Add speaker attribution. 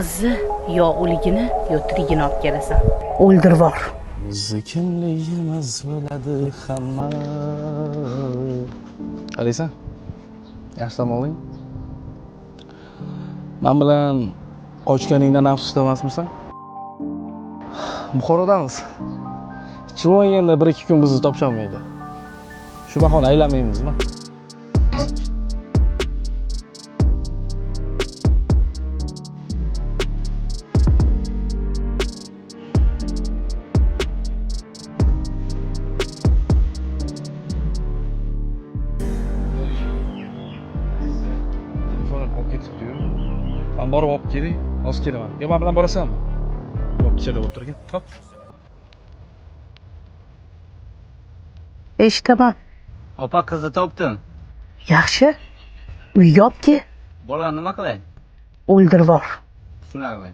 Speaker 1: Qizni yo o'ligini, yo tirigini olib kelasan. O'ldirvor.
Speaker 2: Bizni kimligimiz biladi hamma. Qaraysan? Yaxshi dam olding? Man bilan qochganingdan afsusda emasmisan? Buxorodamiz. Chilonganda 1-2 kun bizni topisholmaydi. Shu bahona aylanmaymizmi? Telefonim qolib ketibdi-yu. Man borib olib kelay, hozir kelaman. Yo, men bilan borasanmi? Yo'q, ichida o'tirgin. Top.
Speaker 1: Eshitaman.
Speaker 3: Opa, qizni topdim.
Speaker 1: Yaxshi. Uyga olib kel.
Speaker 3: Bolani nima qilay?
Speaker 1: O'ldirvor.
Speaker 3: Shunaqa qilay.